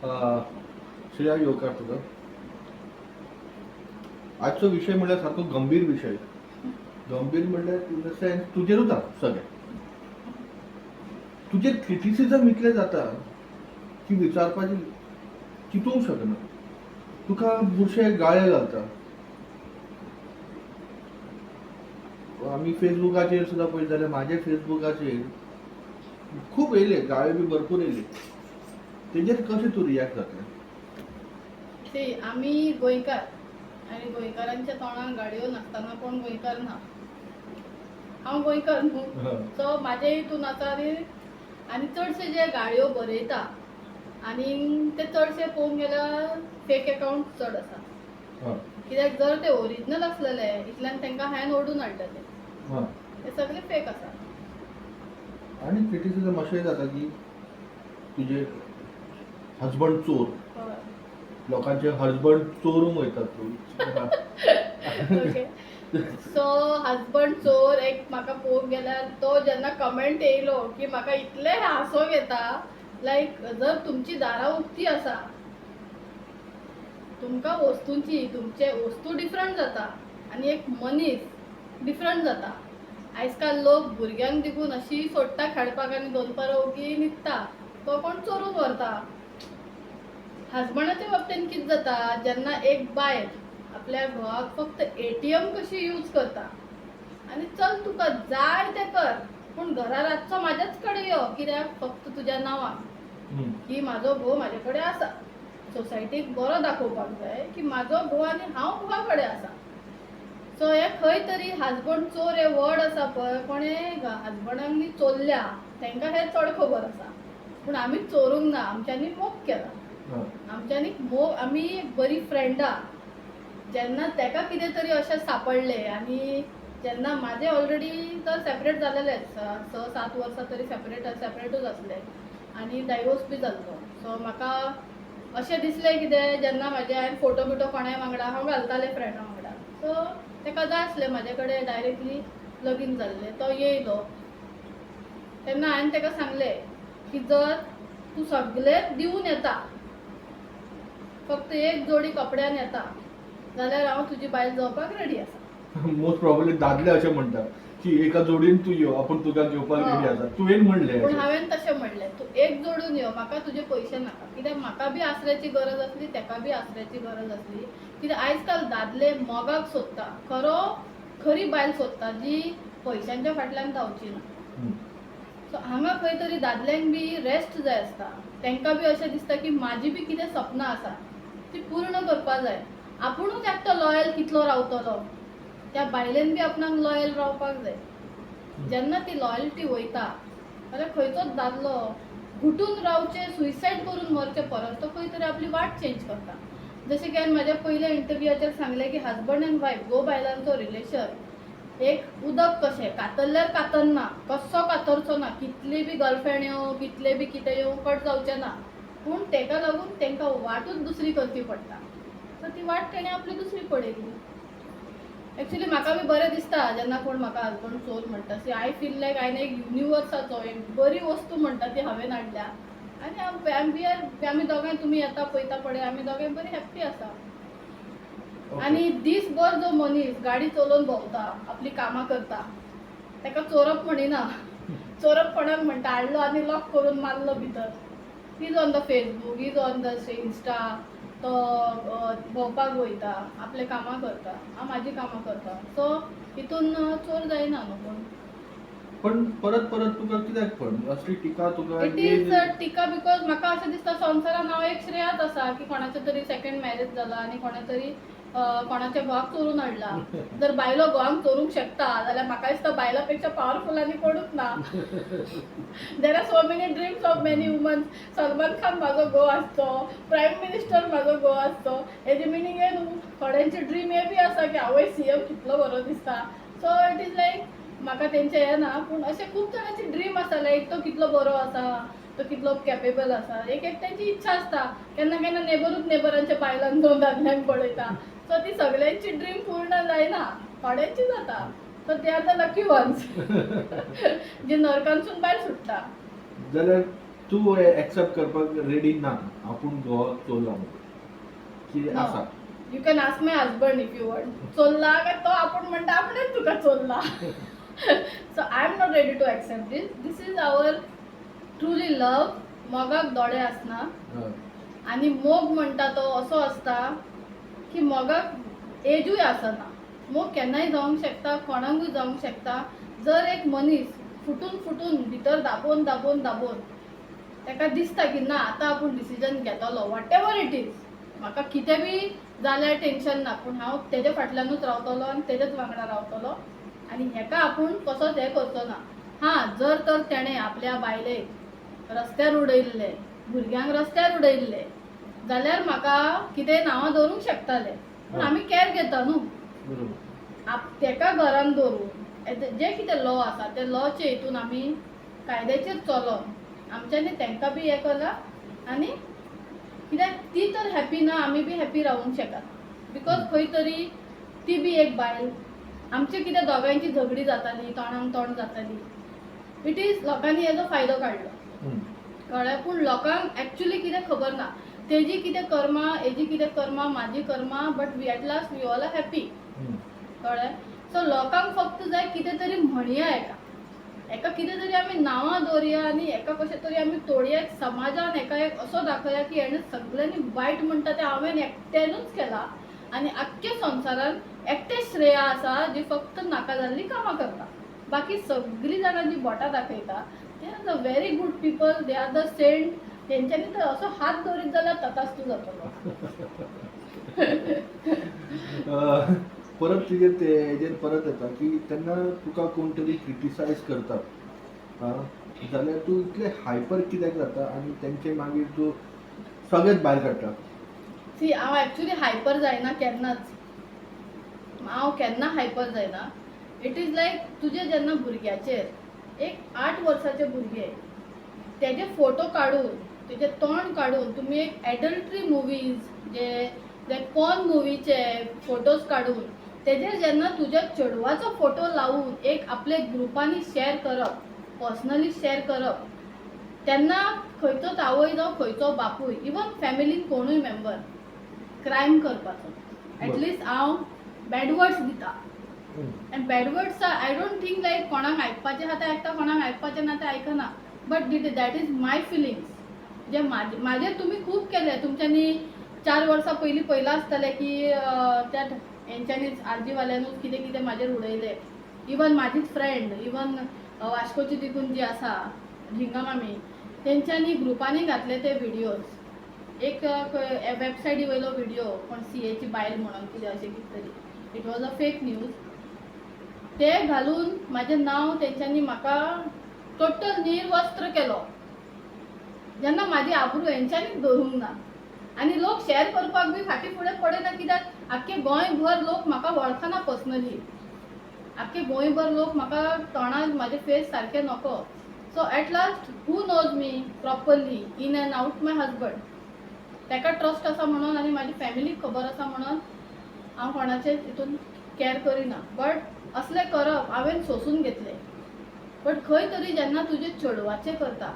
श्रेया, येवकार तुका. आजचो विशय म्हणल्यार सारको गंभीर विशय. गंभीर म्हणल्यार इन the sense तुजेरूच आसा सगळें. तुजेर क्रिटिसिजम इतलें जाता की विचारपाची चिंतूंक शकना. तुका बुरशे गाळे घालता. आमी फेसबुकाचेर सुद्दां पळयत जाल्यार म्हाजे फेसबुकाचेर खूब येयले गाळे बी, भरपूर येयले. तेजेर कशें तूं रिएक्ट जातलें? सी, आमी गोंयकार आनी गोंयकारांच्या तोंडान गाडयो नासतना कोण गोंयकार ना. हांव गोंयकार न्हू, सो म्हाजे हितून आसा. आनी चडशे जे गाळयो बरयता आनी ते चडशे पळोवंक गेल्यार फेक एकाउंट चड आसा. कित्याक जर ते ओरिजिनल आसलेले इतल्यान तांकां हांवें ओडून हाडलेले. ते सगळे फेक आसा. आनी क्रिटिसिजम अशें जाता की तुजे हजबंड चोर. लोकांचे हजबंड चोरूंक वयता तूं. ओके, सो हजबंड चोर एक म्हाका पळोवंक गेल्यार तो जेन्ना कमेंट येयलो की म्हाका इतलें हांसोंक येता. लायक, जर तुमची दारां उक्ती आसा, तुमकां वस्तूंची, तुमचे वस्तू डिफरंट जाता आनी एक मनीस डिफरंट जाता. आयज काल लोक भुरग्यांक देखून अशी सोडटा खेळपाक आनी दनपारां ओगी न्हिदता, तो कोण चोरून व्हरता. हजबंडाच्या बाबतीन कितें जाता, जेन्ना एक बायल आपल्या घोवाक फक्त एटीएम कशी यूज करता आनी चल तुका जाय तें कर, पूण घरा रातचो म्हाज्याच कडेन यो, कित्याक फक्त तुज्या नांवाक की म्हाजो घोव म्हाजे कडेन आसा. सोसायटीक बरो दाखोवपाक जाय की म्हाजो घोव आनी हांव घोवा कडेन आसा. सो हे खंय तरी हजबंड चोर हे वर्ड आसा पळय, कोणें हजबंडांनी चोरल्या तांकां हें चड खबर आसा. पूण आमी चोरूंक ना, आमच्यांनी मोग केला. आमच्यांनी मोग, आमी एक बरी फ्रेंडां. जेन्ना ताका कितें तरी अशें सांपडलें आनी जेन्ना म्हाजें ऑलरेडी तर सेपरेट जालेलेंच, 6-7 वर्सां तरी सेपरेटूच आसलें आनी डायवोर्स बी जाल्लो. सो म्हाका अशें दिसलें कितें, जेन्ना म्हाजे हांवें फोटो बिटो कोणाय वांगडा हांव घालतालें फ्रेंडा वांगडा, सो ताका जाय आसलें म्हाजे कडेन डायरेक्टली लगीन जाल्लें. तो येयलो तेन्ना हांवें ताका सांगलें की जर तूं सगळें दिवन येता, फक्त एक जोडी कपड्यान येता जाल्यार हांव तुजी बायल जावपाक रेडी आसा. मोस्ट प्रॉब्ली दादले अशें म्हणटा की एका जोडीन तूं यो, आपूण तुका घेवपाक रेडी आसा. तुवें म्हणलें पूण अशें. हांवें तशें म्हणलें, तूं एक जोडून यो, म्हाका तुजे पयशे नाका. कित्याक म्हाका बी आसऱ्याची गरज आसली, ताका बी आसऱ्याची गरज आसली. कित्याक आयज काल दादले मोगाक सोदता, खरो खरी बायल सोदता जी पयशांच्या फाटल्यान धांवची ना. सो हांगा खंय तरी दादल्यांक बी रेस्ट जाय आसता. तांकां बी अशें दिसता की म्हाजी बी कितें सपनां आसा ती पूर्ण करपा जाय. आपुणूच एकटो लॉयल कितलो रावतलो? त्या बायलेन बी आपणाक लॉयल रावपाक जाय. जेन्ना ती लॉयल्टी वयता जाल्यार खंयचोच दादलो घुटून रावचे, सुयसायड करून मरचे परस तो खंय तरी आपली वाट चेंज करता. जशें की हांवें म्हाज्या पयल्या इंटरव्यूआचेर सांगलें की हजबंड अँड वायफ, घोव बायलांचो रिलेशन एक उदक कशें, कातरल्यार कातरना, कसो कातरचो ना. कितली बी गर्लफ्रेंड येवं, कितले बी कितें येवं, कट जावचें ना. पूण तेका लागून तांकां वाटूच दुसरी करची पडटा. सो ती वाट तेणें आपली दुसरी पळयली. एक्चुली म्हाका बी बरें दिसता जेन्ना कोण म्हाका हजबंड चोर म्हणटा. सी, I feel लायक हांवें एक युनिवर्साचो एक बरी वस्तू म्हणटा ती हांवें हाडल्या आनी we are आमी दोगांय, तुमी येता पळयता पळय, आमी दोगांय बरी हॅप्पी आसा. आनी दीसभर जो मनीस गाडी चलोवन भोंवता, आपली कामां करता, ताका चोरप म्हणिना. चोरप कोणाक म्हणटा? हाडलो आनी लॉक करून मारलो भितर. Is on the Facebook, is on the Insta. तो भोंवपाक वयता, आपले कामां करता, हांव म्हाजी कामां करता. सो हितून चोर जायना न्हू कोण. पण परत परत तुका कित्याक पण असली टिका तुका? It is टिका because म्हाका अशें दिसता, संवसारान हांव एक श्रेयाच आसा की कोणाचें तरी सेकंड मॅरेज जाला आनी कोणा तरी कोणाच्या घोवाक चोरून हाडला. जर बायलो घोवांक चोरूंक शकता जाल्यार म्हाका दिसता बायलां पेक्षा पावरफूल आनी कोणूच ना. There are so many dreams of many womens. Salman Khan म्हाजो घोव आसचो, प्रायम मिनिस्टर म्हाजो घोव आसचो, हेजे मिनींग हें न्हू. थोड्यांचे ड्रीम हे बी आसा की आवय, सीएम कितलो बरो दिसता. सो it is लायक म्हाका तेंचें हें ना, पूण अशें खूब जाणांची ड्रीम आसा, लायक तो कितलो बरो आसा, तो कितलो कॅपेबल आसा. एक एकट्याची इच्छा आसता. केन्ना केन्ना नेबरूच नेबरांच्या बायलांक जावन दादल्यांक पळयता. सो ती सगळ्यांची ड्रीम पूर्ण जायना, थोड्यांची जाता. So they are the lucky ones जे नरकांसून भायर सुट्टा. जाल्यार तूं एक्सेप्ट करपाक रेडी ना आपूण घोवाक चोरला म्हणून कितें No. आसा? You can ask my husband if you want. चोरला काय तो आपूण म्हणटा आपणेच तुका चोरला. So I am not ready to accept this. This is our truly love. मोगाक दोळे आसना. हय. आनी मोग म्हणटा तो असो आसता की मोगाक एजूय आसना. मोग केन्नाय जावंक शकता, कोणाकूय जावंक शकता. जर एक मनीस फुटून फुटून भितर दाबोवन दाबोवन दाबोवन ताका दिसता की ना, आतां आपूण डिसिजन घेतलो, what ever it is, म्हाका कितें बी जाल्यार टेंशन ना, पूण हांव तेजे फाटल्यानूच रावतलो आनी तेजेच वांगडा रावतलो आनी हेका आपूण कसोच हें करचो ना. हां, जर तर तेणें आपल्या बायलेक रस्त्यार उडयल्लें, भुरग्यांक रस्त्यार उडयल्लें जाल्यार म्हाका कितें नांवां दवरूंक शकताले, पूण आमी कॅर घेता न्हू. बरोबर. तेका घरान दवरून जे कितें लॉ आसा ते लॉचे हितून आमी कायद्याचेर चलोन आमच्यांनी तांकां बी हें केलां. आनी कित्याक ती तर हॅपी ना, आमी बी हॅपी रावूंक शकना, because खंय तरी ती बी एक बायल. आमचे कितें दोगांयची झगडी जाताली, तोंडाक तोंड जाताली, it is लोकांनी हेजो फायदो काडलो. कळ्ळें? पूण लोकांक एक्चुली कितें खबर ना, तेजी कितें कर्मां, हेजी कितें कर्मां, म्हाजी कर्मां, but we at last we all are happy. कळ्ळें? सो लोकांक फक्त जाय कितें तरी म्हणया, एका एका कितें तरी आमी नांवां दवरया आनी एका कशें तरी आमी तोडया समाजान, एका एक असो दाखया की हेणें सगळ्यांनी वायट म्हणटा तें हांवें एकट्यानूच केलां आनी आख्ख्या संवसारान एकटें श्रेया आसा जी फक्त नाका जाल्लीं कामां करता, बाकी सगळीं जाणां जी बोटां दाखयता they are the very good people, they are the saint. तेंच्यांनी तर असो हात दवरीत जाल्यार तथास्तु जातलो. परत तुजेर ते हेजेर परत येता की तेन्ना तुका कोण तरी क्रिटिसायज करतात जाल्यार तूं इतलें हायपर कित्याक जाता आनी तेंचे मागीर तूं सगळेच भायर काडटा? सी, हांव एक्चुली हायपर जायना केन्नाच, हांव केन्ना हायपर जायना. It is लायक तुजे जेन्ना भुरग्याचेर, एक 8 वर्साचे भुरगे, तेजे फोटो काडून, तेजें तोंड काडून तुमी एक एडल्ट्री मुवीज जे जे पॉर्न मुवीचे फोटोज काडून तेजेर जेन्ना तुज्या चेडवाचो फोटो लावून एक आपले ग्रुपांनी शेअर करप, पर्सनली शेअर करप, तेन्ना खंयचोच आवय जावं खंयचो बापूय, इवन फॅमिलीन कोणूय मेंबर क्रायम करपाचो, एटलिस्ट हांव बॅड वर्ड्स दिता. And bad words I don't think like कोणाक आयकपाचें आहा तें आयकता, कोणाक आयकपाचें ना तें आयकना, but that is my feelings. जे म्हाजेर तुमी खूब केले. तुमच्यांनी 4 वर्सां पयलीं पयलां आसतलें की त्या हेंच्यांनीच आरजीवाल्यानूच कितें कितें म्हाजेर उडयलें. इवन म्हाजीच फ्रेंड, इवन वास्कोची तितून जी आसा झिंगा मामी, तेंच्यांनी ग्रुपांनी घातले ते विडियोज. एक वेबसायटी वयलो विडियो, कोण सीएची बायल म्हणून कितें अशें कितें तरी, it was a fake news, ते घालून म्हाजें नांव तेंच्यांनी म्हाका टोटल निर्वस्त्र केलो. जेन्ना म्हाजी आबरू हेंच्यांनीच धरूंक ना आनी लोक शेअर करपाक बी फाटीं फुडें पडना, कित्याक आख्खे गोंयभर लोक म्हाका वळखना पर्सनली, आख्खे गोंयभर लोक म्हाका तोंडाक म्हाजें फेस सारकें नको. So at last who knows me properly in and out? My husband. ताका ट्रस्ट आसा म्हणून आनी म्हाजी फॅमिलीक खबर आसा म्हणून हांव कोणाचें हितून कॅर करिना. बट असलें करप हांवें सोंसून घेतलें. बट खंय तरी जेन्ना तुजे चेडवाचें करता,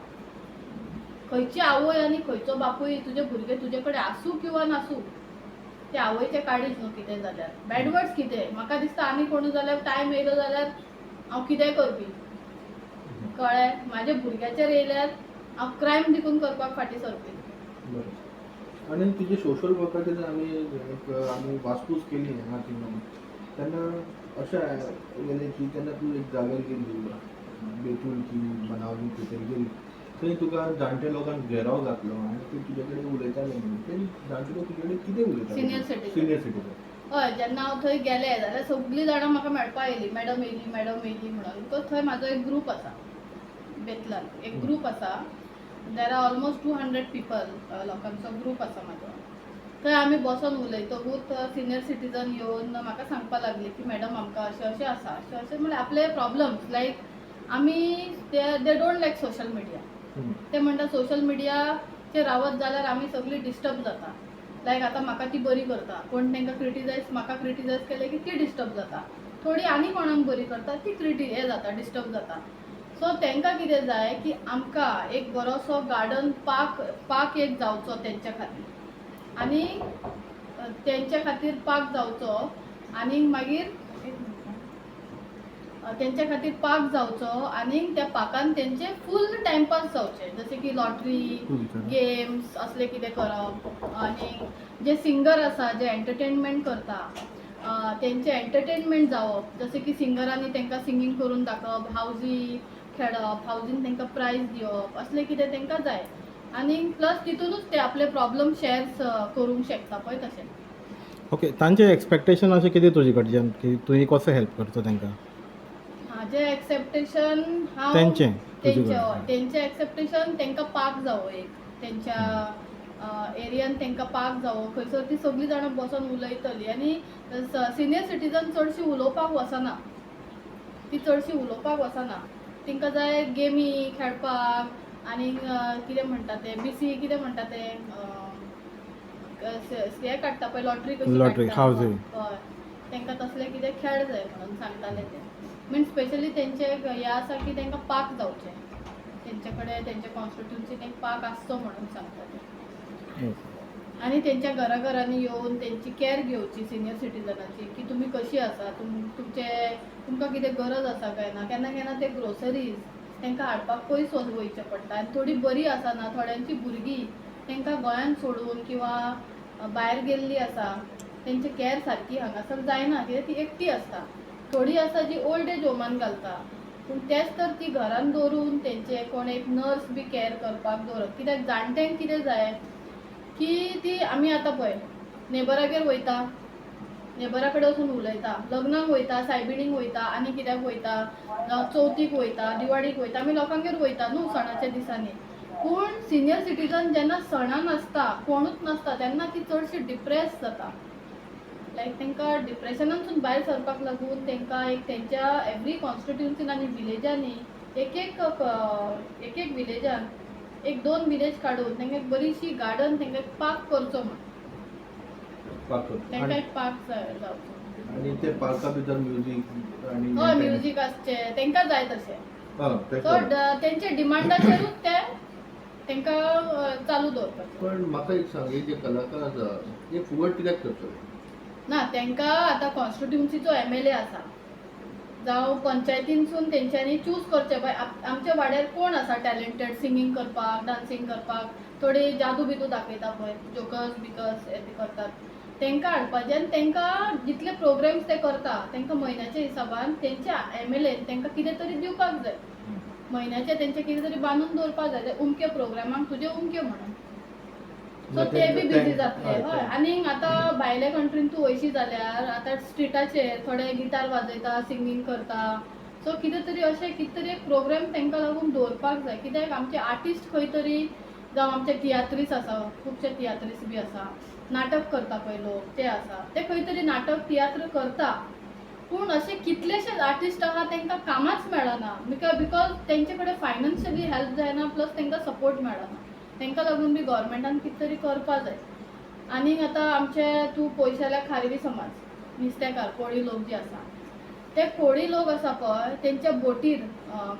खंयची आवय आनी खंयचो बापूय, तुजे भुरगे तुजे कडेन आसूं किंवा नासूं, ते आवयचें काडीत न्हू कितें जाल्यार बॅडवर्ड्स कितें. म्हाका दिसता आनी कोणूय जाल्यार टायम येयलो जाल्यार हांव कितेंय करपी. कळ्ळें? म्हाज्या भुरग्याचेर येयल्यार हांव क्रायम देखून करपाक फाटीं सरपी. बरें, आनी तुजे सोशल वर्काचे जर आमी एक आमी वासपूस केली हांगा थिंगा, तेन्ना अशें गेलें की तेन्ना तूं एक जाग्यार गेल्ली, बेतूल की बनावली खंय तरी गेली, थंय तुका जाणटे लोकांक घेराव घातलो आनी ते तुजे कडेन उलयताले म्हणून. ते जाणटे लोक तुजे कडेन कितें उलयताले? Senior citizen. Senior citizen. हय, जेन्ना हांव थंय गेलें जाल्यार सगळीं जाणां म्हाका मेळपा येयली, मॅडम येयली, मॅडम येयली म्हणून, because थंय म्हाजो एक ग्रूप आसा, बेतलान एक ग्रूप आसा. There are almost 200 people लोकांचो ग्रूप आसा म्हाजो. थंय आमी बसोन उलयतकूच सिनियर सिटीजन येवन म्हाका सांगपा लागली की मॅडम, आमकां अशें अशें आसा, अशें अशें, म्हणल्यार आपले प्रॉब्लम्स, लायक आमी they don't like social media. ते म्हणटा सोशल मिडियाचेर रावत जाल्यार आमी सगळीं डिस्टर्ब जाता. लायक आतां म्हाका ती बरी करता, कोण तांकां क्रिटिसायज, म्हाका क्रिटिसायज केलें की ती डिस्टर्ब जाता, थोडी आनी कोणाक बरी करता, ती क्रिटी हें जाता, डिस्टर्ब जाता. सो तांकां कितें जाय की आमकां एक बरोसो गार्डन पार्क पार्क एक जावचो तेंच्या खातीर आनी तेंच्या खातीर पार्क जावचो आनी मागीर एक मिनट तेंच्या खातीर पार्क जावचो आनी त्या पार्कान तेंचे फूल टायमपास जावचे, जशें की लॉटरी, गेम्स असले कितें करप आनी जे सिंगर आसा जे एंटरटेनमेंट करता तेंचे एंटरटेनमेंट जावप, जशें की सिंगरांनी तांकां सिंगींग करून दाखोवप, हावजी खेळप, हावजीन तांकां प्रायज दिवप, असलें कितें तांकां जाय. आनी प्लस तितूनच ते आपले प्रॉब्लम शेअर करूंक शकता पळय तशें. ओके, तांचे एक्सपेक्टेशन अशें कितें तुजे कडच्यान की तुवें कसो हेल्प करचो तांकां? म्हाजें एक्सपेक्टेशन हांव तेंचें तुजे तेंचे, कडेन. हय, तेंचें एक्सपेक्टेशन तांकां पार्क जावो एक तेंच्या एरियान, तांकां पार्क जावो खंयसर ती सगळीं जाणां बसोन उलयतलीं. आनी सिनियर सिटीजन चडशीं उलोवपाक वचना, ती चडशीं उलोवपाक वचना, तांकां जाय गेमी खेळपाक आनी कितें म्हणटा ते बीसी कितें म्हणटा ते हें काडटा पळय, लॉटरी कशी लॉटरी, काडटा. हावजी. हय, तांकां तसले कितें खेळ जाय म्हणून सांगताले ते. मीन स्पेशली तेंचे हें आसा की तांकां पार्क जावचें तेंचे कडेन, तेंच्या कॉन्स्टिट्युन्सीन एक पार्क आसचो म्हणून सांगता ते. आनी तेंच्या घरा घरांनी येवन तेंची कॅर घेवची सिनियर सिटीजनाची, की तुमी कशी आसा, तुमचे तुमकां कितें गरज आसा काय ना. केन्ना केन्ना ते ग्रोसरीज तांकां हाडपाक पयस वयचें पडटा आनी थोडीं बरीं आसना, थोड्यांची भुरगीं तांकां गोंयांत सोडून किंवां भायर गेल्ली आसा, तेंची कॅर सारकी हांगासर जायना कित्याक ती एकटी आसता. थोडीं आसा जी ओल्ड एज होमान घालता, पूण तेच तर ती घरान दवरून तेंचे कोण एक नर्स बी कॅर करपाक दवरप. कित्याक जाणट्यांक कितें जाय की ती आमी आतां पळय नेबरागेर वयता, नेबरा कडेन वचून उलयता, लग्नाक वयता, सायबिणीक वयता आनी कित्याक वयता, जावं चवथीक वयता, दिवाळीक वयता, आमी लोकांगेर वयता न्हू सणाच्या दिसांनी. पूण सिनियर सिटीजन जेन्ना सणां नासता, कोणूच नासता, तेन्ना ती चडशी डिप्रेस जाता. लायक तांकां डिप्रेशनानसून भायर सरपाक लागून तांकां एक तेंच्या एवरी कॉन्स्टिट्युन्सीन आनी विलेजांनी एक एक एक एक विलेजान एक दोन विलेज काडून तांकां एक बरीशी गार्डन, तांकां एक पार्क करचो म्हण. पार्क करचो. तांकां एक पार्क जावचो. आनी ते पार्का भितर म्युजीक आनी हय, म्युजीक आसचें तांकां जाय तशें. हय, ते सो तेंच्या डिमांडाचेरूच ते तांकां चालू दवरपाचें. पण म्हाका एक सांग, हे जे कलाकार आसा हे फुगड कित्याक करतले? ना, तांकां आतां कॉन्स्टिट्युन्सीचो एमएलए आसा जावं पंचायतीनसून तेंच्यांनी चूज करचें, बाय आमच्या वाड्यार कोण आसा टॅलेंटेड सिंगींग करपाक, डांसींग करपाक, थोडी जादू बिदू दाखयता पळय, जोकर्स बिकर्स हे ते करतात, तांकां हाडपाचें. आनी तांकां जितले प्रोग्राम्स ते करता तांकां म्हयन्याच्या हिसाबान तेंच्या एमएलएन तांकां कितें तरी दिवपाक जाय, म्हयन्याचे तेंचे कितें तरी बांदून दवरपाक जाय, ते उमके प्रोग्रामाक तुजे उमके म्हणून. सो ते बी बिजी जातले. हय, आनी आतां भायल्या कंट्रीन तूं वयशी जाल्यार आतां स्ट्रिटाचेर थोडे गिटार वाजयता, सिंगींग करता. सो कितें तरी अशें कितें तरी एक प्रोग्राम तांकां लागून दवरपाक जाय. कित्याक आमचे आर्टिस्ट खंय तरी, जावं आमचे तियात्रीस आसा, खुबशे तियात्रीस बी आसा, नाटक करता पळय लोक, ते आसा, ते खंय तरी नाटक तियात्र करता, पूण अशे कितलेशेच आर्टिस्ट आहा तांकां कामाच मेळना, because तेंचे कडेन फायनान्शियली हेल्प जायना, प्लस तांकां सपोर्ट मेळना. तांकां लागून बी गव्हर्मेंटान कितें तरी करपा जाय. आनी आतां आमचे तूं पळयत जाल्यार खारवी समाज, नुस्तेकार कोळी लोक जे आसा, ते कोळी लोक आसा पळय तेंच्या बोटीर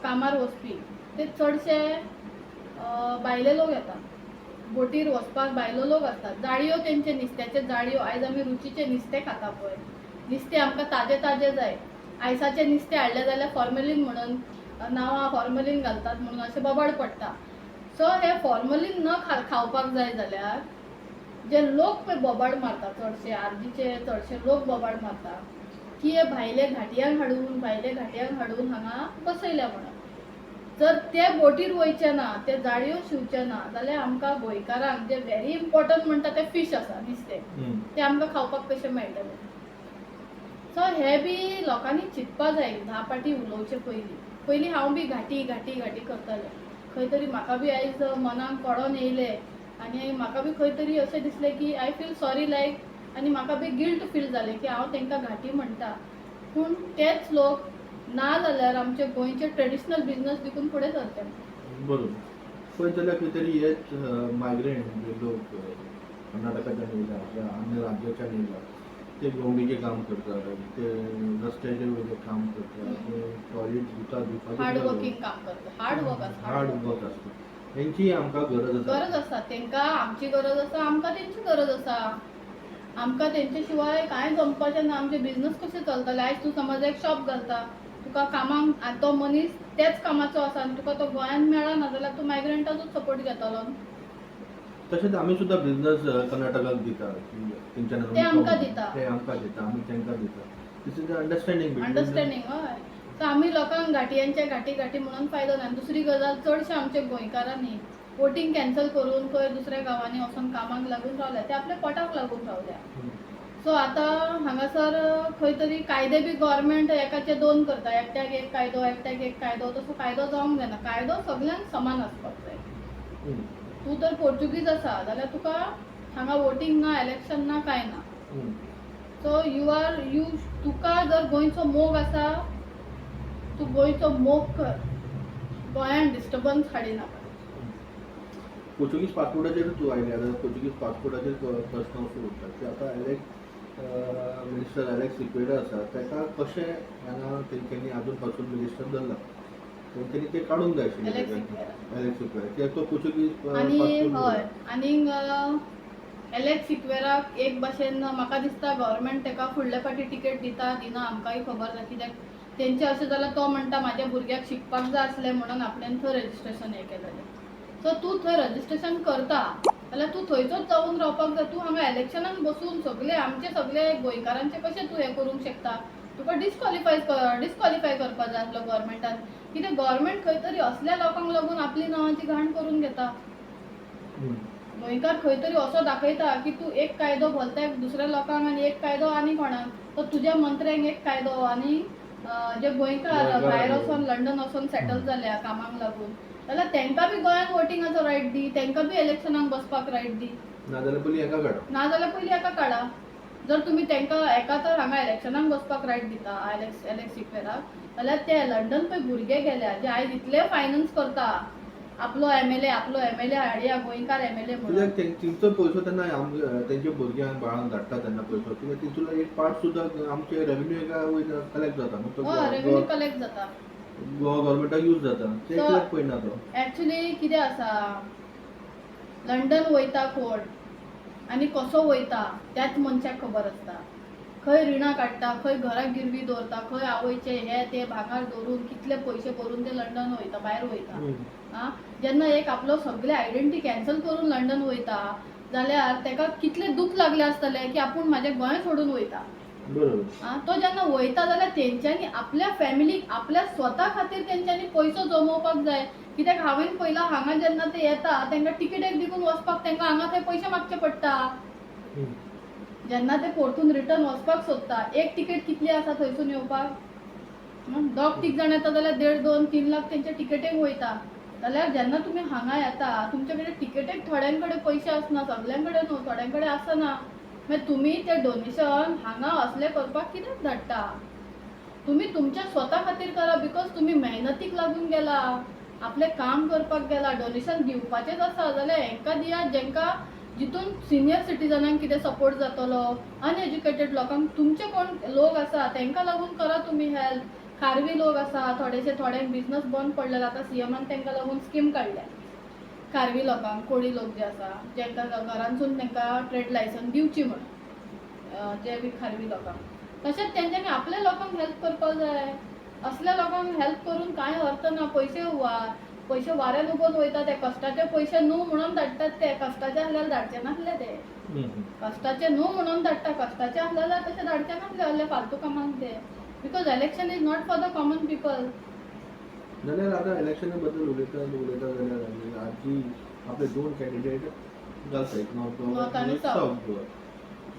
कामार वचपी ते चडशे भायले लोक येता, बोटीर वचपाक भायलो लोक आसतात. जाळयो तेंचे नुस्त्याचे जाळयो, आयज आमी रुचीचें नुस्तें खाता पळय, नुस्तें आमकां ताजें ताजें जाय. आयसाचें नुस्तें हाडलें जाल्यार फॉर्मेलीन म्हणून नांवां फॉर्मेलीन घालतात म्हणून अशें बोबाळ पडटा. सो हे फॉर्मलीन न खावपाक जाय जाल्यार जे लोक पळय बोबाळ मारता, चडशे आर्जीचे चडशे लोक बोबाळ मारता की हे भायले घाटयांक हाडून, भायले घाटयांक हाडून हांगा बसयल्या म्हणून. जर ते बोटीर वयचे ना, ते जाळयो शिंवचे ना जाल्यार आमकां गोंयकारांक जे व्हेरी इम्पोर्टंट म्हणटा ते फीश आसा, नुस्तें, ते आमकां खावपाक कशें मेळटलें? सो हे बी लोकांनी चिंतपा जाय 10 पाटी उलोवचे पयलीं. पयलीं हांव बी घाटी घाटी घाटी करतालें, खंय तरी म्हाका बी आयज मनाक पडोन येयलें आनी म्हाका बी खंय तरी अशें दिसलें की I feel sorry लायक, आनी म्हाका बी गिल्ट फील जालें की हांव तांकां घाटी म्हणटा, पूण तेच लोक ना जाल्यार आमचे गोंयचे ट्रेडिशनल बिजनस देखून फुडें सरचे. बरोबर. पळयत जाल्यार खंय तरी हेच मायग्रंट जे लोक कर्नाटकाच्यान येयला किंवा अन्य राज्याच्यान येयला, ते गवंडीचें काम करतात, ते रस्त्याचे वयलें काम करतात, ते टॉयलेट क्वालिटी दिता दिवपाची हार्ड वर्किंग काम करता, हार्ड वर्क आसा. हार्ड वर्क आसता, हेंची आमकां गरज आसा. गरज आसा तेंकां, आमची गरज आसा, आमकां तेंची गरज आसा. आमकां तेंचे शिवाय कांय जमपाचें ना. आमचे बिजनस कशें चलतले? आयज तूं समज एक शॉप घालता, तुका कामाक आनी तो मनीस त्याच कामाचो आसा आनी तुका तो गोंयांत मेळना जाल्यार तूं मायग्रंटाचोच सपोर्ट घेतलो न्हू. तशेंच आमी सुद्दां बिजनस कर्नाटकाक दिता तेंच्या. ते आमकां दिता. ते आमकां दिता, आमी तांकां दिता. This is the understanding. Understanding, हय. सो आमी लोकांक घांटयांचे घांटी घांटी म्हणून फायदो ना. आनी दुसरी गजाल, चडशे आमचे गोंयकारांनी वोटींग कॅन्सल करून खंय दुसऱ्या गांवांनी वचोन कामाक लागून रावल्या, ते आपल्या पोटाक लागून रावल्या. सो आतां हांगासर खंय तरी कायदे बी गव्हर्मेंट एकाचे दोन करता, एकट्याक एक कायदो, एकट्याक एक कायदो. तसो कायदो जावंक जायना. कायदो सगल्यांक समान आसपाक जाय. तूं तर पोर्चुगीज आसा जाल्यार तुका हांगा वोटींग ना, इलेक्शन ना, कांय ना. सो you are you तुका जर गोंयचो मोग आसा, तूं गोंयचो मोग कर, गोंयान डिस्टर्बन्स हाडिनाका. पोर्चुगीज पासपोर्टाचेर तूं आयलें जाल्यार पोर्चुगीज पासपोर्टाचेर प्रश्न असो उरता की आतां एलेक्स मिनिस्टर एलेक्स सिक्वेरा आसा, ताका कशें हांगा तेंच्यांनी आजून पासून मिनिस्टर धरला? तेंच्यांनी ते काडूंक जाय आशिल्लें. एलेक्स ताका. सिक्वेरा. एलेक्स सिक्वेरा, कित्याक तो पोर्चुगीज आनी पासपोर्ट. हय, आनीक एलेक्स सिक्वेराक एक भाशेन म्हाका दिसता गव्हर्मेंट ताका फुडले फावटी टिकेट दिता दिना आमकांय खबर ना. कित्याक तेंचें अशें जाल्यार तो म्हणटा म्हाज्या भुरग्याक शिकपाक जाय आसलें म्हणून आपणेन थंय रजिस्ट्रेशन हें केलेलें. सो तूं थंय रजिस्ट्रेशन करता जाल्यार तूं थंयचोच जावन रावपाक जाय. तूं हांगा इलेक्शनाक बसून सगळे आमचे सगळे गोंयकारांचे कशें तूं हें करूंक शकता? तुका डिस्क्वॉलिफाय करपाक जाय आसलो गव्हर्मेंटान. कित्याक गव्हर्मेंट खंय तरी असल्या लोकांक लागून आपली नांवाची घाण करून घेता. गोंयकार खंय तरी असो दाखयता की तूं एक कायदो घालता दुसऱ्या लोकांक आनी एक कायदो आनी कोणाक. तो तुज्या मंत्र्यांक एक कायदो आनी जे गोंयकार गोंयकार भायर आनी वचोन लंडन वचोन सेटल जाल्या कामाक लागून, जाल्यार तांकां बी गोंयांत वोटिंगाचो रायट दी, तांकां बी इलेक्शनाक बसपाक रायट दी. नाजाल्यार पयलीं हेका काडा. नाजाल्यार पयलीं हेका काडा. जर तुमी तांकां एका तर हांगा इलेक्शनाक बसपाक रायट दिता एलेक्स एलेक्स सिक्वेराक, जाल्यार ते लंडन पळय भुरगे गेल्या जे आयज इतले फायनान्स करता आपलो एमएलए, आपलो एमएलए हाडया, गोंयकार एमएलए म्हणून. कित्याक तेंचो पयसो तेन्ना तेंच्या भुरग्यांक बाळांक धाडटा तेन्ना पयसो, कित्याक तितूंतलो एक पार्ट सुद्दां आमचे रेवेन्यू एका वयता, कलेक्ट जाता न्हू तो. हय, रेवेन्यू कलेक्ट जाता. गोवा गव्हर्मेंटाक यूज जाता ते. कित्याक पळयना तो? एक्चुली कितें आसा, लंडन वयता कोण आनी कसो वयता त्याच मनशाक खबर आसता. खंय रिणां काडटा, खंय घराक गिरवी दवरता, खंय आवयचे हे ते भांगर दवरून कितले पयशे भरून ते लंडन वयता, भायर वयता. आं, जेन्ना एक आपलो सगळे आयडेंटिटी कॅन्सल करून लंडन वयता जाल्यार ताका कितलें दूख लागलें आसतलें की आपूण म्हाजें गोंय सोडून वयता. आं, तो जेन्ना वयता जाल्यार तेंच्यांनी आपल्या फॅमिलीक, आपल्या स्वता खातीर तेंच्यांनी पयसो जमोवपाक जाय. कित्याक हांवें पळयलां, हांगा जेन्ना ते येता तांकां तिकेट दिवन वचपाक तांकां हांगा थंय पयशे मागचे पडटा. जेन्ना ते परतून रिटर्न वचपाक सोदता, एक तिकेट कितली आसा थंयसून येवपाक? दोग तीग जाण येता जाल्यार 1.5 2 3 लाख तेंच्या तिकेटीक वयता. जाल्यार जेन्ना तुमी हांगा येता तुमचे कडेन तिकेटीक थोड्यां कडेन पयशे आसना, सगल्यां कडेन न्हू, थोड्यां कडेन आसना. मागीर तुमी ते डोनेशन हांगा असलें करपाक कित्याक धाडटा? तुमी तुमच्या स्वता खातीर करा, because तुमी मेहनतीक लागून गेला, आपलें काम करपाक गेला. डोनेशन दिवपाचेंच आसा जाल्यार हेंकां दियात जेंकां जितून सिनियर सिटीजनांक कितें सपोर्ट जातलो, अनएज्युकेटेड लोकांक, तुमचे कोण लोक आसा तांकां लागून करा तुमी हेल्प. खारवी लोक आसा थोडेशे, थोड्यांक बिजनस बंद पडलेलो, आतां सीएमान तांकां लागून स्कीम काडल्या खारवी लोकांक, कोळी लोक जे आसा जेंकां घरांतसून तांकां ट्रेड लायसन्स दिवची म्हणून, जे बी खारवी लोकांक. तशेंच तेंच्यांनी आपल्या लोकांक हेल्प करपाक जाय. असल्या लोकांक हेल्प करून कांय अर्थ ना. पयशे वाऱ्यान उबोन वयता ते. कश्टाचे पयशे न्हू म्हणून धाडटात ते. कश्टाचे आसल्यार धाडचे नासले ते. कश्टाचे न्हू म्हणून धाडटा, कश्टाचे आसले जाल्यार तशें धाडचे नासले असले फालतू कामांक ते. Because election is not for the common people. जाल्यार आतां इलेक्शना बद्दल उलयता उलयता जाल्यार आमी आजी आपले दोन कॅन्डिडेट घालता, एक नॉर्थ गोवा नॉर्थ आनी आनी सावथ गोवा.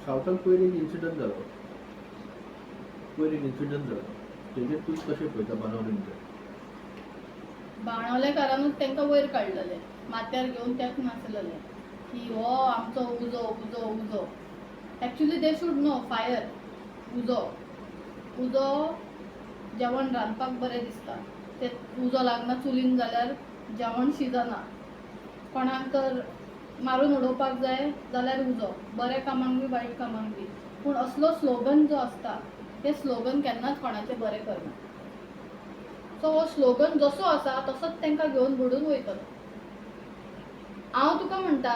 सावथान पयर एक इन्सिडंट जालो, पयर एक इन्सिडंट जालो, तेजेर तूं कशें पळयता बांदोडेन तें? बाणावलेकारानूच तांकां वयर काडलेले, माथ्यार घेवन त्याच नाचलेले की हो आमचो उजो उजो उजो. Actually they should know fire, उजो उजो जेवण रांदपाक बरें दिसता. ते उजो लागना चुलीन जाल्यार जेवण शिजना. कोणाक तर मारून उडोवपाक जाय जाल्यार उजो, बऱ्या कामांक बी वायट कामांक बी. पूण असलो स्लोगन जो आसता ते स्लोगन केन्नाच कोणाचें बरें करना. सो हो स्लोगन जसो आसा तसोच तांकां घेवन बुडून वयतलो. हांव तुका म्हणटा,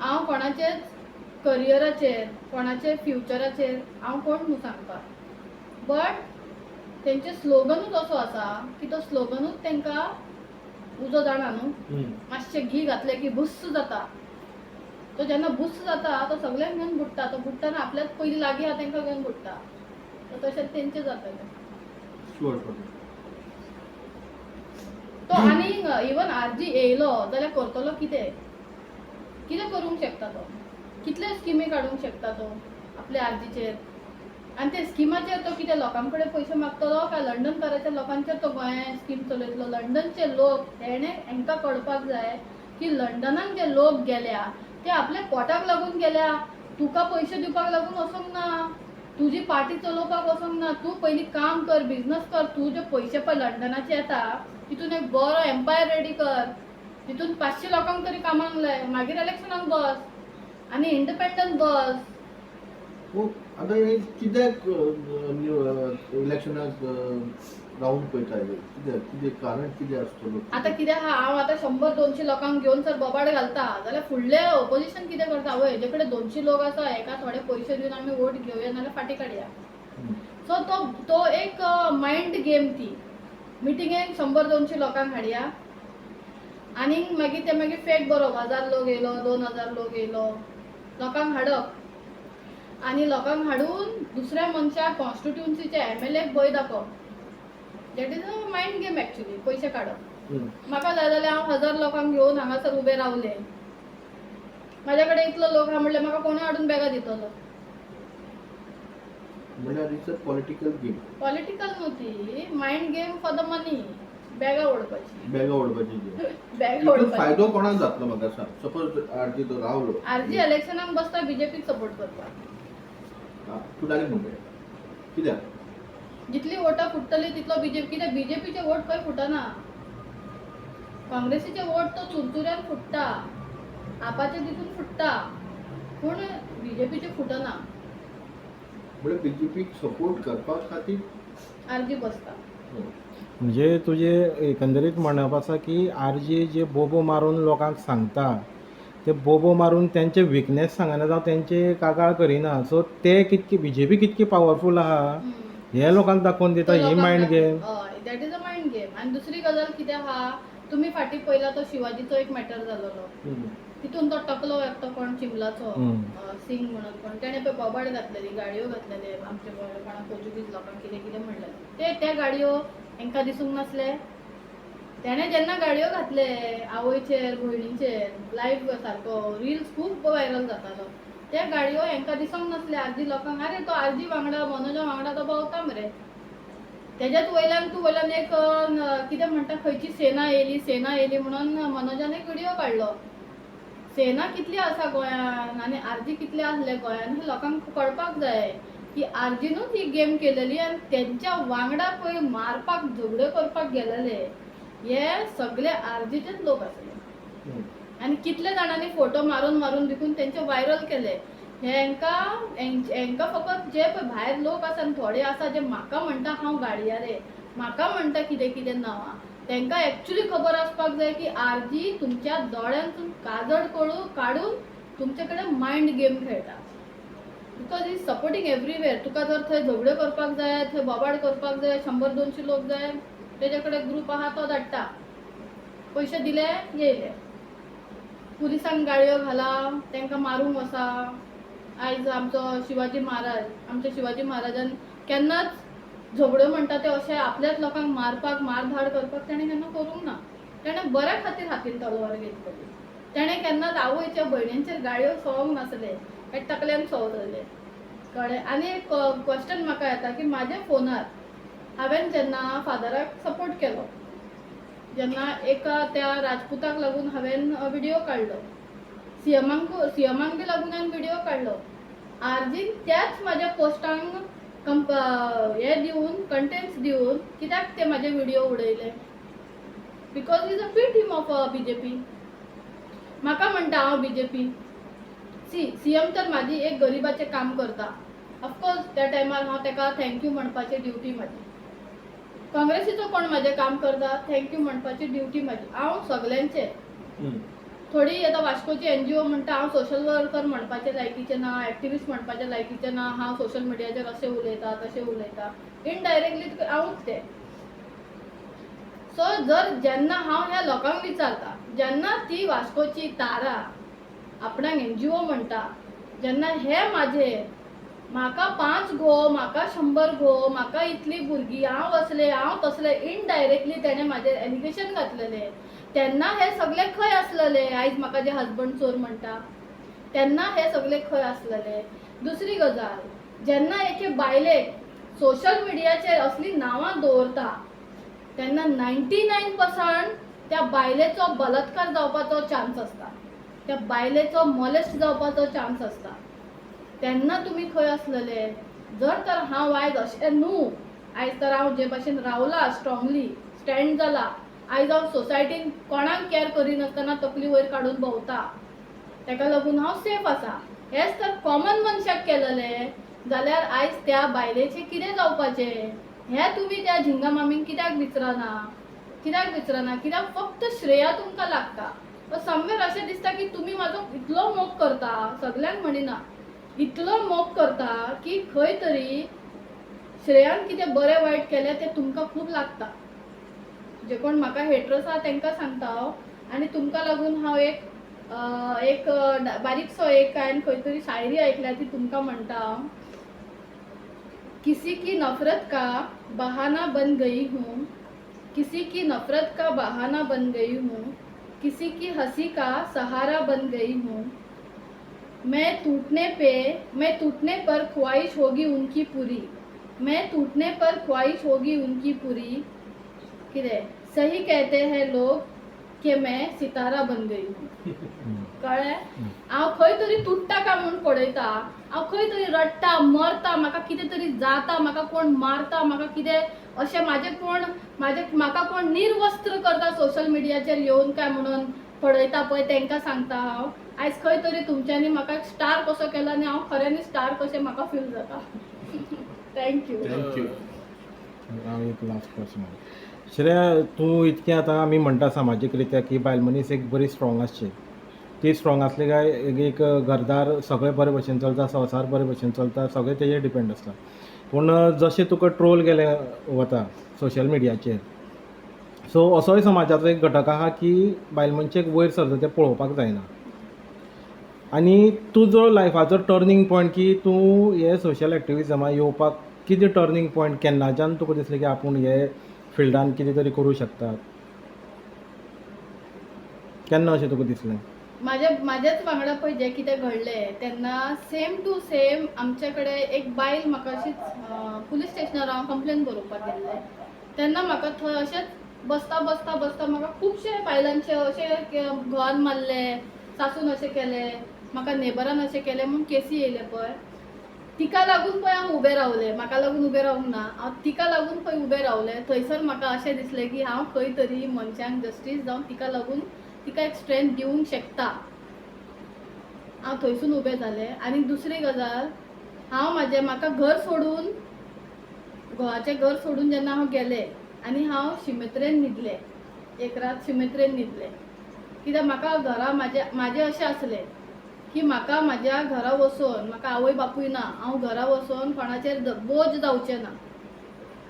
हांव कोणाचेच करियराचेर, कोणाचे फ्युचराचेर हांव कोण न्हू सांगपाक, बट तेंचे स्लोगनूच असो आसा की तो स्लोगनूच तांकां उजो जाणा न्हू, मातशें घी घातलें की भुस्स जाता. तो जेन्ना भुस्स जाता तो सगल्यांक घेवन बुडटा. तो बुडटना आपल्याच पयलीं लागीं आहा तांकां घेवन बुडटा. तो तशेंच तेंचें जातलें. शुअर. तो आनी इवन आरजी येयलो जाल्यार करतलो कितें? कितें करूंक शकता तो? कितले स्किमी काडूंक शकता तो आपल्या आरजीचेर? आनी ते स्किमाचेर तो कितें लोकां कडेन पयशे मागतलो काय लंडनकाराच्या लोकांचेर तो गोंयांत स्कीम चलयतलो? लंडनचे लोक, तेणे हेंकां कळपाक जाय की लंडनान जे लोक गेल्या ते आपल्या पोटाक लागून गेल्या, तुका पयशे दिवपाक लागून वचोंक ना, तुजी पार्टी चलोवपाक वचोंक ना. तूं पयलीं काम कर, बिजनस कर. तुजे पयशे पळय लंडनाचे येता तितून एक बरो एम्पायर रेडी कर, तितून 500 लोकांक तरी कामाक लाय, मागीर इलेक्शनाक बस आनी इंडिपेंडंट बस. हो, आतां हे कित्याक इलेक्शनाक रावंड पळयता? कित्याक, कितें कारण कितें आसतलो? आतां कितें आहा, हांव आतां 100-200 लोकांक घेवन जर बोबाड घालता जाल्यार फुडलें ओपोजिशन कितें करता? वय, हेजे कडेन 200 लोक आसा, हेका थोडे पयशे दिवन आमी वोट घेवया नाल्यार फाटीं काडया. सो तो तो एक मायंड गेम. ती मिटिंगेक 100-200 लोकांक हाडया आनी मागीर ते मागीर फेक बरोवप, 1000 लोक येयलो, 2000 लोक येयलो. लोकांक हाडप आनी लोकांक हाडून दुसऱ्या मनशाक, कॉन्स्टिट्युन्सीच्या एमएलएक भंय दाखोवप. That is a mind game actually. पयशे काडप. म्हाका जाय जाल्यार हांव 1000 लोकांक घेवन हांगासर उबें रावलें, म्हाज्या कडेन इतलो लोक आहा म्हणल्यार म्हाका कोणूय हाडून बॅगां दितलो. म्हणल्यार it's a political game. Political न्हू ती, mind game for the money. बॅगां ओडपाची. बॅगां ओडपाची गेम. बॅगां हितून ओडपाची. फायदो कोणाक जातलो म्हाका सांग. सपोज आरजी तो रावलो. आरजी इलेक्शनाक बसता बीजेपीक सपोर्ट करपाक. हा, तूं डायरेक्ट म्हणटा कित्याक? जितली वोटां फुट्टली तितलो बीजेपी. कित्याक बीजेपीचे वोट खंय फुटना. काँग्रेसीचे वोट तो चुरचुऱ्यान फुट्टा, आपाचे तितून फुट्टा, पूण बीजेपीचे फुटना. म्हणजे बीजेपीक सपोर्ट करपा खातीर आरजी बसता. म्हणजे तुजें एकंदरीत म्हणप आसा की आरजी जे बोबो मारून लोकांक सांगता ते बोबो मारून तेंचे विकनेस सांगना जावं तेंचे कागाळ करिना. सो ते कितके बीजेपी कितकी पावरफूल आहा हे लोकांक दाखोवन दिता. ही मायंड गेम. हय, that is a mind game. आनी दुसरी गजाल कितें आहा, तुमी फाटीं पळयला तो शिवाजीचो एक मॅटर जालोलो, तितून तो टकलो एकटो कोण चिंबलाचो सिंग म्हणून कोण, तेणें पळय बोबाड घातलेली, गाडयो घातलेले आमचे कोणा पोर्चुगीज लोकांक कितें कितें म्हणलेलें. ते त्या गाडयो हेंकां दिसूंक नासले? तेणें जेन्ना गाडयो घातले आवयचेर, भयणीचेर, लायव्ह सारको रिल्स खूब व्हायरल जातालो, त्या गाडयो हेंकां दिसूंक नासले आरजी लोकांक? आरे, तो आरजी वांगडा, मनोजा वांगडा तो भोंवता मरे. तेज्याच वयल्यान तूं वयल्यान एक कितें म्हणटा, खंयची सेना येयली, सेना येयली म्हणून मनोजान एक व्हिडियो काडलो. सेना कितली आसा गोंयान आनी आरजी कितले आसले गोंयान हें लोकांक कळपाक जाय की आरजीनूच ही गेम केलेली आनी तेंच्या वांगडा पळय मारपाक, झगड्यो करपाक गेलेले हे सगळे आरजीचेच लोक आसले. आनी कितले जाणांनी फोटो मारून मारून विकून तेंचे व्हायरल केले. हेंकां हेंकां फकत जे पळय भायर लोक आसा आनी थोडे आसा जे म्हाका म्हणटा हांव गाडयारे, म्हाका म्हणटा कितें कितें नांवां, तेंकां एक्चुली खबर आसपाक जाय की आरजी तुमच्या दोळ्यांतून काजळ काडून तुमचे कडेन मायंड गेम खेळटा, because is supporting everywhere. तुका जर थंय झगड्यो करपाक जाय, थंय बोबाड करपाक जाय, 100-200 लोक जाय, तेजे कडेन ग्रूप आहा, तो धाडटा. पयशे दिले, येयले. पुलिसांक गाळयो घाला, तांकां मारूंक वसा. आयज आमचो शिवाजी महाराज, आमच्या शिवाजी महाराजान केन्नाच झगड्यो म्हणटा ते अशें आपल्याच लोकांक मारपाक, मारधाड करपाक तेणें केन्ना करूंक ना. तेणें बऱ्या खातीर हातीन तलवार घेतलेली. तेणें केन्नाच आवयच्या, भयणींचेर गाळयो सोंवंक नासले, काय तकल्यान सोंवलेले, कळ्ळें? आनी एक क्वेश्चन म्हाका येता की म्हाज्या फोनार हांवें जेन्ना फादराक सपोर्ट केलो, जेन्ना एका त्या राजपुताक लागून हांवें व्हिडियो काडलो, सीएमांक बी लागून हांवें व्हिडियो काडलो, आरजीन त्याच म्हाज्या पोस्टांक कंप हे दिवन, कंटेंट्स दिवन कित्याक ते म्हाजे व्हिडियो उडयले? Because is a P team of BJP. म्हाका म्हणटा हांव बीजेपी. सी, सीएम तर म्हाजी एक गरिबाचें काम करता. ऑफकोर्स त्या टायमार हांव ताका thank you म्हणपाची ड्युटी म्हाजी. काँग्रेसीचो कोण म्हाजें काम करता, thank you म्हणपाची ड्युटी म्हाजी. हांव सगल्यांचें. थोडी आतां वास्कोची एनजीओ म्हणटा हांव सोशल वर्कर म्हणपाचे लायकीचें ना, एक्टिविस्ट म्हणपाचे लायकीचें ना, हांव सोशल मिडियाचेर अशें उलयता तशें उलयता. इनडायरेक्टली हांवूच तें. सो जर जेन्ना हांव ह्या लोकांक विचारता, जेन्ना ती वास्कोची तारा आपणाक एनजीओ म्हणटा, जेन्ना हे म्हाजे म्हाका 5 घोव, म्हाका 100 घोव, म्हाका इतली भुरगीं, हांव असलें हांव तसलें, इनडायरेक्टली तेणें म्हाजेर एलिगेशन घातलेलें, तेन्ना हे सगळे खंय आसलेले? आयज म्हाका जे हजबंड चोर म्हणटा तेन्ना हे सगळे खंय आसलेले? दुसरी गजाल, जेन्ना एके बायलेक सोशल मिडियाचेर असली नांवां दवरता तेन्ना 99% त्या बायलेचो बलात्कार जावपाचो चान्स आसता, त्या बायलेचो मोलेस्ट जावपाचो चान्स आसता. तेन्ना तुमी खंय आसलेले? जर तर हांव आयज अशें न्हू, आयज तर हांव जे भाशेन रावला स्ट्रॉंगली स्टँड जाला, आयज हांव सोसायटीन कोणाक कॅर करिनासतना तकली वयर काडून भोंवता, ताका लागून हांव सेफ आसा. हेंच तर कॉमन मनशाक केलेलें जाल्यार आयज त्या बायलेचें कितें जावपाचें? हें तुमी त्या झिंगा मामीक कित्याक विचारना? कित्याक विचारना? कित्याक फक्त श्रेया तुमकां लागता? समवेर अशें दिसता की तुमी म्हाजो इतलो मोग करता, सगल्यांक म्हणिना, इतलो मोग करता की खंय तरी श्रेयान कितें बरें वायट केलें तें तुमकां खूब लागता. जे कोण म्हाका हेटर्स आहा तांकां सांगता हांव, आनी तुमकां लागून हांव एक एक बारीकसो एक हांवें खंय तरी शायरी आयकल्या ती तुमकां म्हणटा हांव. किसी की नफरत का बहाना बन गई हूँ, किसी की नफरत का बहाना बन गई हूँ, किसी की हंसी का सहारा बन गई हूँ, मैं टूटने पर ख्वाहिश होगी उनकी पूरी, मैं टूटने पर ख्वाहिश होगी उनकी पूरी, कितें सही कहते हैं लोग कि मैं सितारा बन गई हूँ. कळ्ळें? हांव खंय तरी तुट्टा काय म्हूण पळयता, हांव खंय तरी रडटा मरता, म्हाका कितें तरी जाता, म्हाका कोण मारता, म्हाका कितें अशें म्हाजें कोण म्हाजें म्हाका कोण निर्वस्त्र करता सोशल मिडियाचेर येवन काय म्हणून पळयता पळय, तांकां सांगता हांव आयज खंय तरी तुमच्यांनी म्हाका स्टार कसो केला आनी हांव खऱ्यांनी स्टार कशें म्हाका फील जाता. Thank you. Thank you. हांव एक लास्ट क्वेश्चन. श्रेया, तूं इतकें आतां आमी म्हणटा सामाजीक रित्या की बायल मनीस एक बरी स्ट्रॉंग आसची, ती स्ट्रॉंग आसली काय एक घरदार सगळें बरे भशेन चलता, संवसार बरे भशेन चलता, सगळें तेजेर डिपेंड आसता. पूण जशें तुका ट्रोल केलें वता सोशल मिडियाचेर, सो असोय समाजाचो एक घटक आहा की बायल मनशेक वयर सरता तें पळोवपाक जायना. आनी तुजो लायफाचो टर्नींग पॉयंट की तूं हे सोशल एक्टिविजमा येवपाक कितें टर्नींग पॉयंट, केन्नाच्यान तुका दिसलें की आपूण हे फिल्डान कितें तरी करूं शकता, केन्ना अशें तुका दिसलें? म्हाज्याच वांगडा पळय जें कितें घडलें तेन्ना सेम टू सेम आमचे कडेन एक बायल म्हाका अशीच पुलीस स्टेशनार हांव कंप्लेन बरोवपाक गेल्लें तेन्ना म्हाका थंय अशेंच बसता बसता बसता म्हाका खुबशे बायलांचे अशें घोवान मारले, सासून अशें केलें, म्हाका नेबरान अशें केलें म्हूण केसी येयले पळय. तिका लागून पळय हांव उबें रावलें, म्हाका लागून उबें रावूंक ना, हांव तिका लागून पळय उबें रावलें. थंयसर म्हाका अशें दिसलें की हांव खंय तरी मनशांक जस्टीस जावन तिका लागून तिका एक स्ट्रेंथ दिवंक शकता. हांव थंयसून उबें जालें. आनी दुसरी गजाल, हांव म्हाजें म्हाका घर सोडून, घोवाचें घर सोडून जेन्ना हांव गेलें आनी हांव शिमेत्रेन न्हिदलें, एक रात शिमेत्रेन न्हिदलें, कित्याक म्हाका घरा म्हाजें म्हाजें अशें आसलें की म्हाका म्हाज्या घरा वचोन, म्हाका आवय बापूय ना, हांव घरा वचोन कोणाचेर बोज जावचें ना.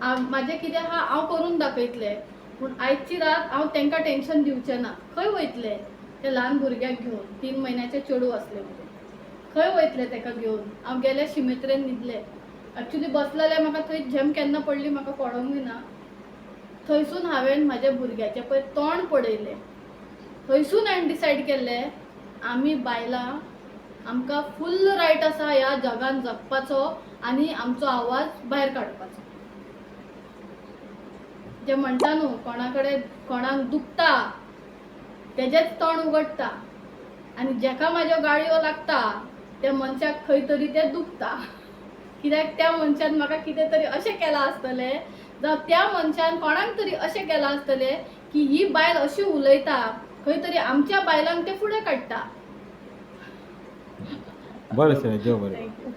हांव म्हाजें कितें आहा हांव करून दाखयतलें, पूण आयची रात हांव तांकां टेंशन दिवचें ना. खंय वयतलें त्या ल्हान भुरग्याक घेवन, 3 म्हयन्याचें चेडूं आसलें म्हजें, खंय वयतलें ताका घेवन? हांव गेलें शिमेत्रेन न्हिदलें. एक्चुली बसलेलें म्हाका थंय झेम केन्ना पडली म्हाका कळोंकूय ना. थंयसून हांवें म्हाज्या भुरग्याचें पळय तोंड पळयलें, थंयसून हांवें डिसायड केल्लें आमी बायलां आमकां फुल्ल रायट आसा ह्या जगान जगपाचो आनी आमचो आवाज भायर काडपाचो. जे म्हणटा न्हू कोणा कडेन कोणाक दुखता तेजेंच तोंड उगडटा आनी जेका म्हाज्यो गाळयो लागता त्या मनशाक खंय तरी तें दुखता, कित्याक त्या मनशान म्हाका कितें तरी अशें केलां आसतलें, जावं त्या मनशान कोणाक तरी अशें केलां आसतलें की ही बायल अशी उलयता, खंय तरी आमच्या बायलांक ते फुडें काडटा. बरें सर, देव बरें. Thank you.